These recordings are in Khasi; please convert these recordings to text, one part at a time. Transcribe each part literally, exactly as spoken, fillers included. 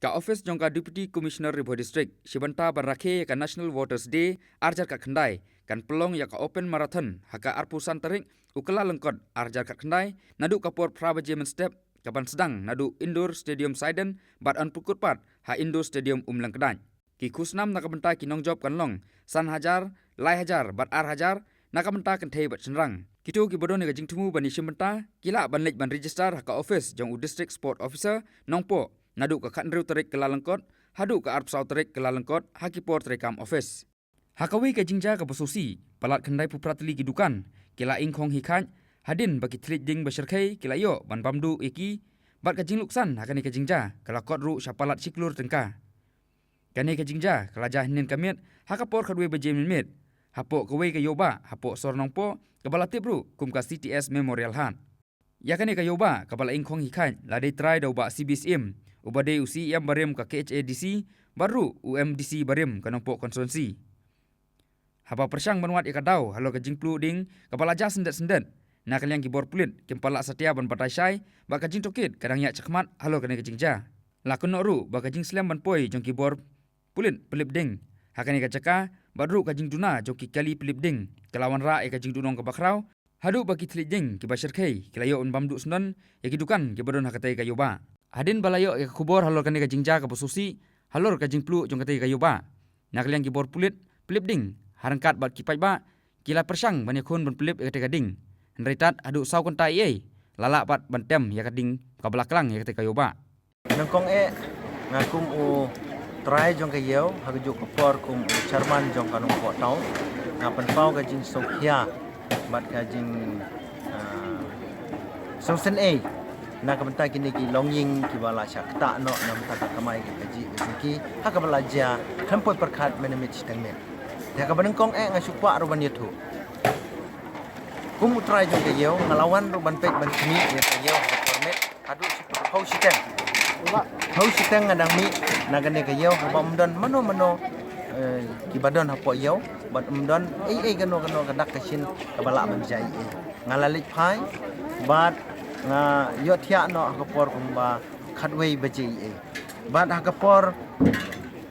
Ka office jong ka Deputy Commissioner Ri Bhoi District, shibynta ban rakhe ïa ka National Voters Day arhajar khatkhyndai, kan pynlong ïa ka Open Marathon ha ka arphew san tarik u Kyllalyngkot arhajar khatkhyndai, naduh ka por phra baje mynstep, kaban sdang naduh Indoor Stadium Saiden bad yn pynkut pat ha Indoor Stadium Umlyngkdait. Ki khusnam na ka bynta ki nongjop kan long san hajar, lai hajar bad ar hajar, na ka bynta kynthei bad shynrang. Kito kiba don ïa ka jingthmu ban ïashim bynta, ki lah ban leit ban register ha ka office jong u District Sport Officer Nongpoh, naduh ka khathynriew tarik Kyllalyngkot haduh ka arphew saw tarik Kyllalyngkot ha ki por treikam office. Ha kawei ka jingjia kaba sngewsih, palat khyndaiphew phra tylli ki dukan ki la ingkhong hi khait, hadien ba ki thylliej ding ba shyrkhei ki la ïoh ban bam duh ïa ki, bad ka jingluksan ha kane ka jingjia ka la kot ruh sha palat shi klur tyngka. Kane ka jingjia ka la jia hynnin ka miet ha ka por khatwei baje mynmiet, hapoh kawei ka ïewbah hapoh sor Nongpoh, kaba la tip ruh kum ka C T S Memorial Hut. Ïa kane ka ïewbah kaba la ingkhong hi khait la dei trai da u Bah C B Syiem, uba dei u C E M barim ka K H A D C, bad ruh u M D C barim ka Nongpoh Constituency. Haba pyrshang ban wad ïa ka daw halor ka jingpluh ding kaba la jia syndet syndet, na ka liang ki bor pulit kim pat lah satia ban batai shai, bad ka jingtohkit ka dang ïaid shakhmat halor kane ka jingjia. La kynnoh ruh ba ka jingslem ban poi jong ki bor pulit pynlip ding ha kane ka jaka, bad ruh ka jingduna jong ki kali pynlip ding ka la wanrah ïa ka jingduhnong kaba khraw, haduh ba ki thylliej ding kiba shyrkhei ki la ïoh ban bam duh syndon ïa ki dukan kiba don ha katei ka ïewbah. Hadien ba la ïoh ïa ka khubor halor kane ka jingjia kaba sngewsih halor ka jingpluh jong katei ka ïewbah, na ka liang ki bor pulit pynlip ding ha ryngkat bad ki paidbah ki la pyrshang ban ïakhun ban pynlip ïa katei ka ding. Hynrei tad haduh saw kynta eiei la lah pat ban tem ïa ka ding kaba la klang ïa katei ka ïewbah. Nyngkong eh, nga kum u trai jong ka ïew, ha kajuh ka por kum u chairman jong ka Nongpoh Town, nga pynpaw ka jingsngewkhia bad ka jing, ah, sngewsynei na ka bynta kine ki longïing kiba la shah ktah noh na ka bynta ka kamai ka kajih ka jingkit ha kaba la jia khlem poi pyrkhat mynne miet shiteng miet. Ïa kaba nyngkong eh nga shu kwah ruh ban ïathuh. Kum u trai jong ka ïew nga la wan ruh ban peit ban khmih ïa ka ïew ha ka por miet haduh shi, phew shiteng. Phew shiteng nga dang mih na kane ka ïew, haba ym don mano mano, eh, kiba don hapoh ïew, bad ym don ei ei kano kano ka dak ka shin kaba lah ban jia ei ei. Nga la leit phai bad nga ïohthiah noh ha ka por kumba khatwei baje ei ei. Bad ha ka por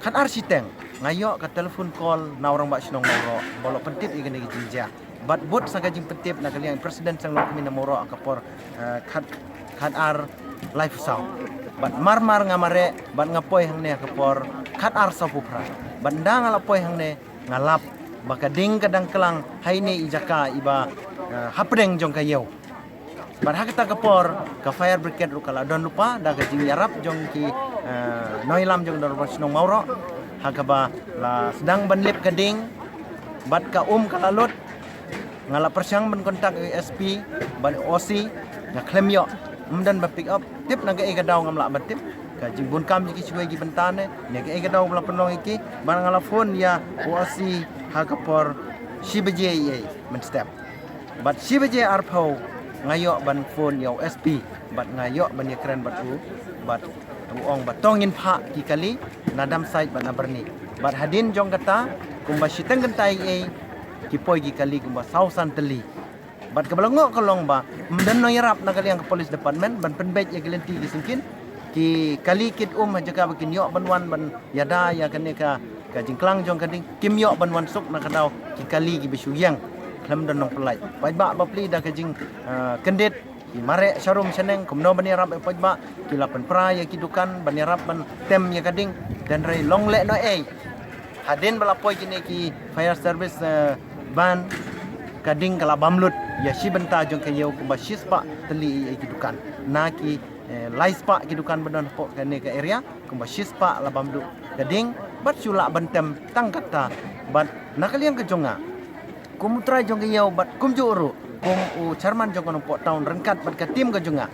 khatar shiteng nga ïoh ka telephone call na u Rangbah Shnong Mawroh ba u la pyntip ïa kane ka jingjia. Bad bud sa ka jingpyntip na ka liang President Seng Longkmie na Mawroh ha ka por, eh, khat, khatar laiphew saw. Bad marmar nga mareh bad nga poi hangne ha ka por khatar sawphew phra. Bad ynda nga la poi hangne nga lap ba ka ding ka dang klang ha ine i jaka iba, eh, hapdeng jong ka ïew. Bad ha kata ka por ka fire brigade ruh ka la don lypa da ka jingïarap jong ki, eh, nongïalam jong Rangbah Shnong Mawroh, ha kaba la sdang ban lip ka ding bad ka um ka la lut. Nga la pyrshang ban contact ïa u S P bad O C, nga khlem ïoh, ym don ba pick up. Tip na kaei ka daw ngam lah ban tip. Ka jingbun kam jong ki shuwei ki bynta ne, ne kaei ka daw ba la pynlong ïa ki. Bad nga la phone ïa u O C ha ka por shi baje ei ei mynstep. Bad shi baje arphew nga ïoh ban phone ïa u S P bad nga ïoh ban ïakren bad u, bad u ong ba to ngin phah ki kali na Damsait bad na Byrni. Bad hadien jong kata kumba shiteng kynta ei ei ki poi ki kali kumba saw san tylli. Bad kaba la ngoh ka long ba ym don nongïarap na ka liang ka police department ban pynbeit ïa ki lynti ki syngkien. Ki kali kit um ha jaka ba kin ïoh ban wan ban ïada ïa kane ka, ka jingklang jong ka ding, kim ïoh ban wan suk na ka daw ki kali kiba shu ïeng khlem don nongpynlait. Paidbah bapli da ka jing, eh, kyndit, ki mareh sharum shaneng, kumno ban ïarap ïa paidbah, ki la pynpra ïa ki dukan ban ïarap ban tem ïa ka ding. Hynrei long lehnohei, hadien ba la poi kine ki fire service, eh, van, ka ding ka la bam lut ïa shi bynta jong ka ïew kumba shispah tylli ïa ki dukan. Na ki, eh, laispah ki dukan ba don hapoh kane ka area, kumba shispah la bam duh ka ding, bad shu lah ban tem tang katta. Bad na ka liang ka jong nga kum u trai jong ka ïew bad kumjuh ruh kum u chairman jong ka Nongpoh Town ryngkat bad ka team ka jong nga,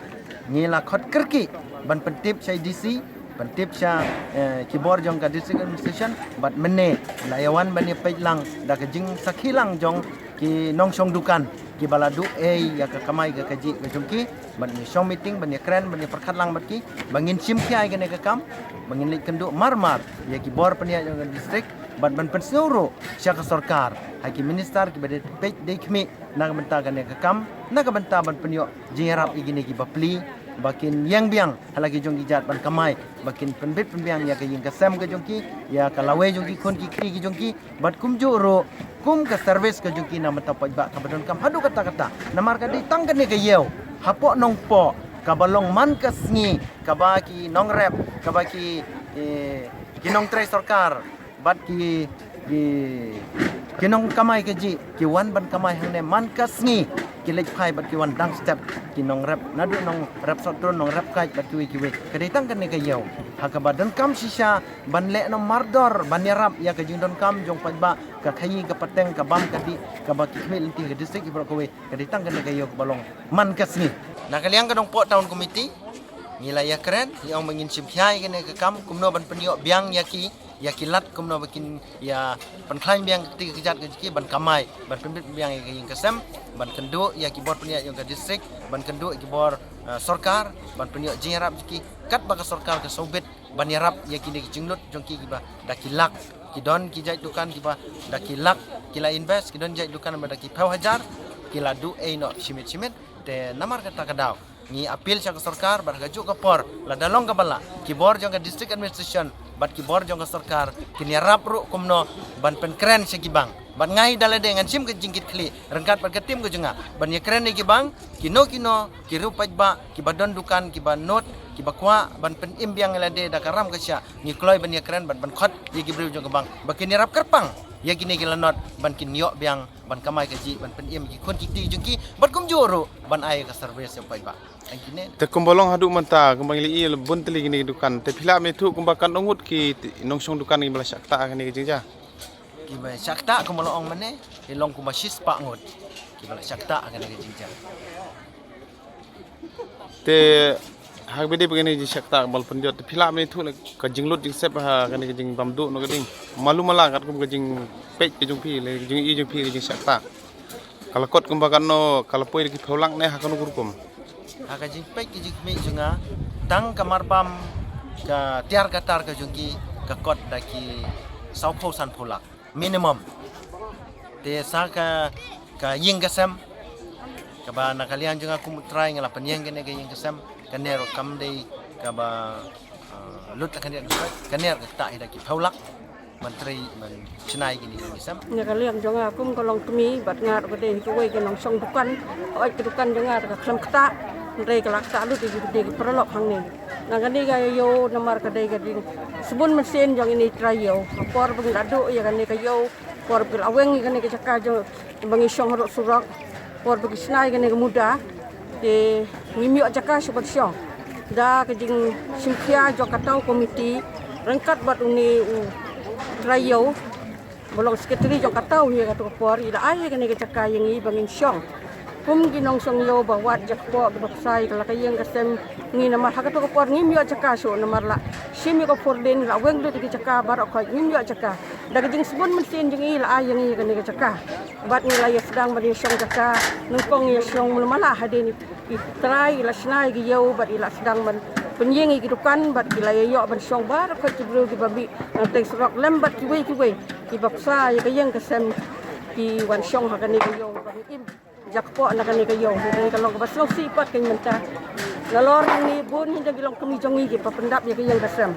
ngi la khot kyrkieh ban pyntip sha i D C, pyntip sha, eh, ki bor jong ka District Administration, bad mynne la ïa wan ban ïa peit lang da ka jingsakhi lang jong ki nongshong dukan kiba la duh ei ïa ka kamai ka kajih ka jong ki, bad ngi shong meeting ban ïakren ban ïapyrkhat lang bad ki ba ngin shim khia ïa kane ka kam, ba ngin leit kynduh marmar ïa ki bor pynïaid jong ka district, bad ban pynsngew ruh sha ka sorkar, ha ki minister kiba dei peit dei khmih na ka bynta kane ka kam, na ka bynta ban pynïoh jingïarap ïa kine ki bapli, ba kin ïeng biang ha la ki jong ki jait ban kamai, ba kin pynbit pynbiang ïa ka ïing ka sem ka jong ki, ïa ka lawei jong ki khun ki kti ki jong ki, bad kumjuh ruh kum ka service ka jong ki na mynta paidbah kaba donkam haduh katta katta. Namar ka dei tang kane ka ïew hapoh Nongpoh kaba long man ka sngi, kaba ki nongrep, kaba ki, eh, ki nongtrei sorkar bad ki, ki, ki nongkamai kajih ki wan ban kamai hangne man ka sngi, ki leit phai bad ki wan dang step, ki nongrep, naduh nongrep sotdrun, nongrep kait bad kiwei kiwei. Ka dei tang kane ka ïew ha kaba donkam shisha ban leh noh mardor ban ïarap ïa ka jingdonkam jong paidbah, ka khaïi ka pateng, ka bam ka dih kaba ki khmih lynti ha ka district baroh kawei. Ka dei tang kane ka ïew kaba long man ka sngi. Na ka liang ka Nongpoh Town Committee ngi la ïakren, ngi ong ba ngin shim khia ïa kane ka kam, kumno ban pynïoh biang ïa ki, ïa ki lad, kumno ba kin ïa pynkhlaiñ biang ka kti ka kjat ka jong ki ban kamai, ban pynbit biang ïa ka ïing ka sem, ban kynduh ïa ki bor pynïaid jong ka district, ban kynduh ïa ki bor, eh, sorkar, ban pynïoh jingïarap jong ki, katba ka sorkar ka sngewbit ban ïarap ïa kine ki jinglut jong ki, kiba da ki lak ki don ki jait dukan, kiba da ki lak ki la invest, ki don jait dukan ba da ki phew hajar, ki la duh ei noh shimit shimit. Te namar kata ka daw ngi appeal sha ka sorkar, bad ha kajuh ka por lada long kaba lah, ki bor jong ka district administration bad ki bor jong ka sorkar kin ïarap ruh kumno ban pynkren sha ki bank. Bad nga hi da lade ngan shim ka jingkitkhlieh ryngkat bad ka team ka jong nga ban ïakren ïa ki bank, kino kino ki riew paidbah kiba don dukan, kiba nud, kiba kwah ban pynim biang ïa lade da ka ram ka shiah, ngi kloi ban ïakren bad ban khot ïa ki briew jong ka bank ba kin ïarap kyrpang ïa kine ki lanot ban kin ïoh biang ban kamai kajih, ban pynim ki khun ki kti jong ki, bad kumjuh ruh ban ai ka service ïa u paidbah. Tang kine. Te kumba long haduh mynta, kumba ngi la ïohi bun tylli kine ki dukan, te phi lah ban ïathuh kumba katno ngut ki nongshong dukan kiba la shah ktah ha kane ka jingjia? Kiba shah ktah kumba la ong mynne, ki long kumba shispah ngut kiba la shah ktah ha kane ka jingjia. Te ha kaba ïadei bad kane ka jingshah ktah ba la pynjot, te phi lah ban ïathuh leh ka jinglut jingsep ha kane ka jingbam duh noh ka ding, malu mala katkum ka jingpeit ka jong phi, leh ka jingïohi jong phi ka jingshah ktah, ka la kot kumba katno, ka la poi da ki phew lak ne ha kano ka rukom? Ha ka jingpeit ka jingkhmih jong nga, tang ka marbam, ka tiar ka tar ka jong ki, ka kot da ki sawphew sanphew lak minimum. Te sa ka, ka ïing ka sem kaba na ka liang jong nga kum u trai nga la pynïeng kane ka ïing ka sem, kane ruh kam dei kaba, ah, lut la kane ka, kane ruh ka ktah hi da ki phew lak ban trei ban shna ïa kine ki ïing ki sem. Na ka liang jong nga kum ka longkmie bad nga ruh ka dei kawei ka nongshong dukan, hooid ka dukan jong nga ruh ka khlem ktah, hynrei ka la ktah lut ïa ki, ki paralok hangne. Na kane ka ïew namar ka dei ka jingsbun mynsiem jong ine i trai ïew. Ha por ba ngi la duh ïa kane ka ïew, por ba ki la weng ïa kane ka jaka jong ba ngi shong harud surok, por ba ki shna ïa kane ka muda, te ngim ïoh jaka shuh ban shong. Da ka jingshim khia jong kata u komiti ryngkat bad une u trai ïew ba long secretary jong kata u, ïa kata ka por i la ai ïa kane ka jaka ïa ngi ba ngin shong kum ki nongshong ïew ba wad jakpoh kiba pynshai ka la ka ïing ka sem ngi, namar ha kata ka por ngim ïoh jaka shuh namar la shim ïa ka four lane, la weng lut ïa ki jaka baroh khoit, ngim ïoh jaka. Da ka jingsbun mynsiem jong i la ai ïa ngi ïa kane ka jaka. Bad ngi la ïa sdang ban ïa shong jaka nyngkong, ïa shong mala mala hadien i trai i la shna ïa ki ïew bad i la sdang ban pynïeng ïa ki dukan bad ki la ïa ïoh ban shong baroh khoit ki briew kiba mih nangtei surok lem bad kiwei kiwei kiba pynshai ïa ka ïing ka sem ki wan shong ha kane ka ïew ba ngi im jakpoh na kane ka ïew. Hynrei ka long kaba sngewsih pat ka mynta. Nalor ngi bun hi da ki longkmie jong ngi kiba pyndap ïa ka ïing ka sem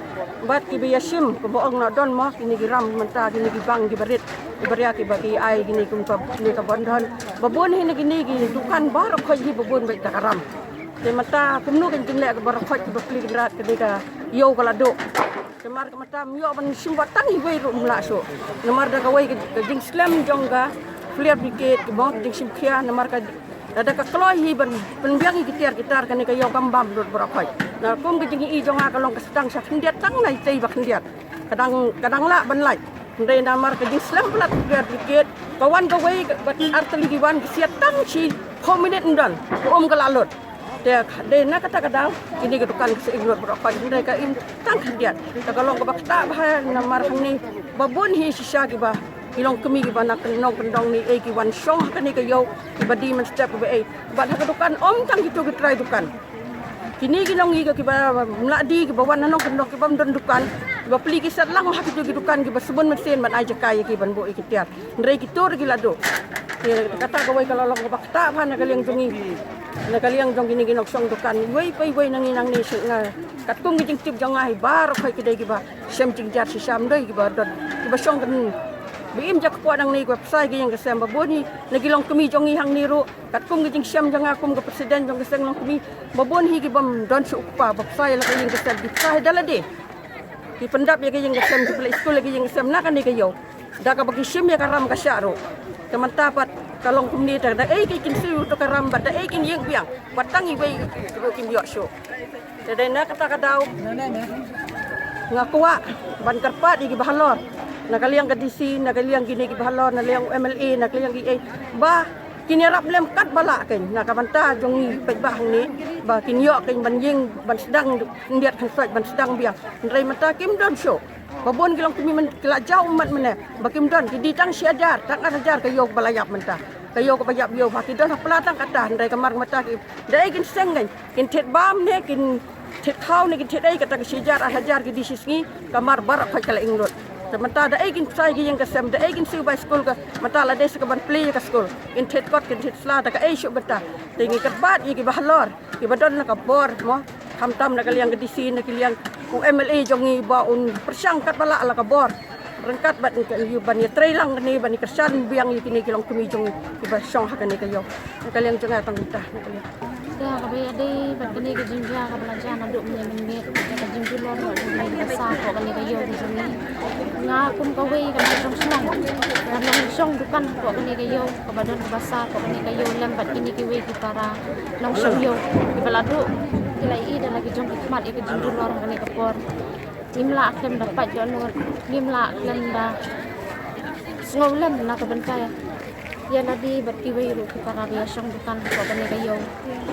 bad kiba ïa shim, kumba ong na don mo kine ki ram mynta, kine ki bank kiba rit, kiba ria, kiba ki ai kine kum ka, kine ka bandhan. Ba bun hi na kine ki dukan baroh khoit hi ba bun beit da ka ram. Te mynta kumno kan jin leh ka baroh khoit kiba plie kynrad ka dei ka ïew ka la duh. Te mar ka mynta ym ïoh ban shim wat tang iwei ruh ym lah shuh. Namar da kawei ka, ka jingslem jong ka fire brigade, ka bang ka jingshim khia, namar ka, da ka kloi hi ban pynbiang ïa ki tiar ki tar kane ka ïew kam bam lut baroh khoit. Na kum ka jingïohi jong nga ka long ka sdang sha khyndiat tang na itei ba khyndiat. Ka dang, ka dang lah ban lait. Hynrei namar ka jingslem palat ka fire brigade, ka wan kawei, ka, bad ar tylli ki wan, ki siat tang shiphew minit ym don, ka um ka la lut. Te dei na kata ka daw kine ki dukan ki sa im lut baroh khoit, hynrei ka im tang khyndiat. Te ka long kaba ktah bha namar hangne ba bun hi shisha kiba, ki longkmie kiba na kyndong kyndong ne ei ki wan shong ha kane ka ïew, kiba die mynstep kiba ei. Bad ha ka dukan ym tang kito ki trai dukan. Kine ki nongïalam kiba ym lah die, kiba wan na nongkyndong, kiba ym don dukan, kiba plie ki set lang ha kito ki dukan, kiba sbun mynsiem ban ai jaka ïa ki ban buh ïa ki tiar. Hynrei kito ruh ki la duh. Te kata kawei ka la long kaba ktah bha na ka liang jong ngi. Na ka liang jong kine ki nongshong dukan, iwei pa iwei na ngi nangne shu nga, katkum ki jingtip jong nga hi baroh khoit ki dei kiba shem jingjar shisha, ym dei kiba don, kiba shong kane. Ba im jakpoh nangne kiba pynshai ki ïing ki sem, ba bun hi na ki longkmie jong ngi hangne ruh, katkum ki jingshem jong nga kum ka president jong ka seng longkmie, ba bun hi kibym don shuh u kpa ba pynshai la ka ïing ka sem, ki pynshai da lade. Ki pyndap ïa ka ïing ka sem, ki pynleit skul ïa ka ïing ka sem na kane ka ïew. Da kaba ki shim ïa ka ram ka shah ruh. Te mynta pat ka long kumne, te da ei kin siew to ka ram bad da ei kin ïeng biang. Bad tang iwei ruh kim ïoh shuh. Te dei na kata ka daw nga kwah ban kyrpad ïa kiba halor, na ka liang ka D C, na ka liang kine kiba halor, na liang u M L A, na ka liang ki ei, ba kin ïarap lem katba lah kein na ka bynta jong ngi paidbah hangne, ba kin ïoh kein ban ïeng, ban sdang khyndiat khynsoit, ban sdang biang. Hynrei mynta kim don shuh. Ba bun ki longkmie myn-, ki la jaw ummat mynne ba kim don, ki die tang shi hajar, tang ar hajar ka ïew ba la ïap mynta. Ka ïew kaba ïap ïew ba ki don ha pla tang kata, hynrei ka mar mynta ki, da ei kin seng kein, kin thied bam ne kin thied khaw ne kin thied ei, kata ka shi hajar ar hajar ki die shi sngi, ka mar baroh khoit ka la ing lut. Te mynta da ei kin pynshai ki ïing ka sem, da ei kin siew bai skul ka, mynta la dei sa ka ban plie ïa ka skul. Kin thied kot, kin thied sla, da kaei shuh mynta. Te ngi kyrpad ïa kiba halor, kiba don na ka bor mo, khamtam na ka liang ka D C, na ka liang u M L A jong ngi, ba un pyrshang katba lah la ka bor ryngkat bad ngi, ban ïatrei lang kane, ban ïakyrshan biang ïa kine ki longkmie jong ngi kiba shong ha kane ka ïew. Na ka liang jong nga tang kumta, na ka liang. Te ha kaba ïadei bad kane ka jingjia kaba la jia naduh mynne mynmiet, ka jingjulor bad kane ka basa hapoh kane ka ïew ka jong ngi, nga kum kawei ka nongshong shnong, ka nongshong dukan hapoh kane ka ïew, kaba don ka basa hapoh kane ka ïew lem bad kine kiwei ki para nongshong ïew kiba la duh, ki la ïohi da la ki jong ki khmat ïa ka jingjulor ha kane ka por. Ngim lah khlem da pait dohnud, ngim lah khlem da sngew lem na ka bynta ïa lade bad kiwei ruh ki para ba ïashong dukan hapoh kane ka ïew,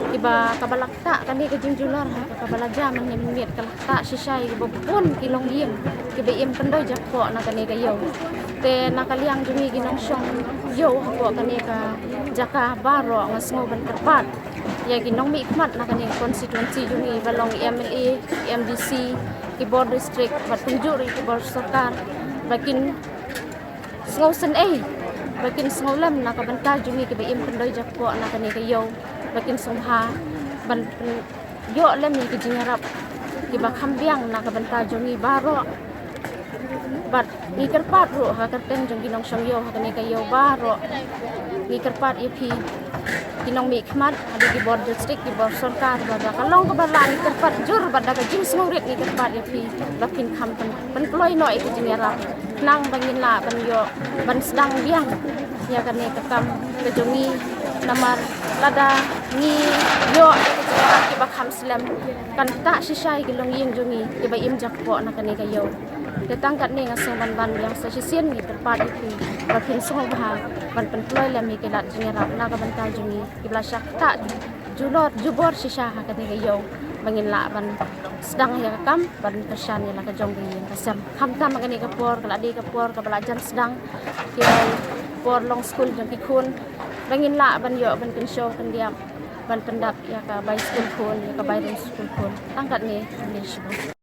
kiba, kaba la ktah kane ka jingjulor ha ka, kaba la jia mynne mynmiet, ka la ktah shisha ïa kiba bun ki longïing kiba im kyndoi jakpoh na kane ka ïew. Te na ka liang jong ngi ki nongshong ïew hapoh kane ka jaka baroh, nga sngew ban kyrpad ïa ki nongmihkhmat na kane ka constituency jong ngi, ba long i M L A, i M D C, ki bor district bad kumjuh ruh ki bor sorkar, ba kin sngew sngewsih, ba kin sngew lem na ka bynta jong ngi kiba im kyndoi jakpoh na kane ka ïew, ba kin sngewbha ban pyn-, ïoh lem ïa ki jingïarap kiba kham biang na ka bynta jong ngi baroh. Bad ngi kyrpad ruh ha ka kyrteng jong ki nongshong ïew ha kane ka ïew baroh, ngi kyrpad ïa phi ki nongmihkhmat, ha ki bor district, ki bor sorkar, ba da ka long kaba lah ngi kyrpad jur, bad da ka jingsngewrit ngi kyrpad ïa phi ba phin kham pyn-, pynkloi noh ïa ki jingïarap, khnang ba ngin lah ban ïoh ban sdang biang ïa kane ka kam ka jong ngi. Namar lada ngi ïoh ïa ki jingïarap kiba kham slem, kan ktah shisha ïa ki longïing jong ngi kiba im jakpoh na kane ka ïew. Te tang katne nga sngew ban ban biang sa shisien, ngi kyrpad ïa phi ba phin sngewbha ban pynkloi lem ïa ki lad jingïarap na ka bynta jong ngi kiba la shah ktah julor jubor shisha ha kane ka ïew, ba ngin lah ban sdang ïa ka kam ban kyrshan ïa la ka jong ka ïing ka sem. Khamtam ha kane ka por, ka la dei ka por kaba la jan sdang, ki por long skul jong ki khun, ba ngin lah ban ïoh ban kynshew kyndiap, ban pyndap ïa ka bai skul khun, ïa ka bai rung skul khun. Tang katne, khublei shibun.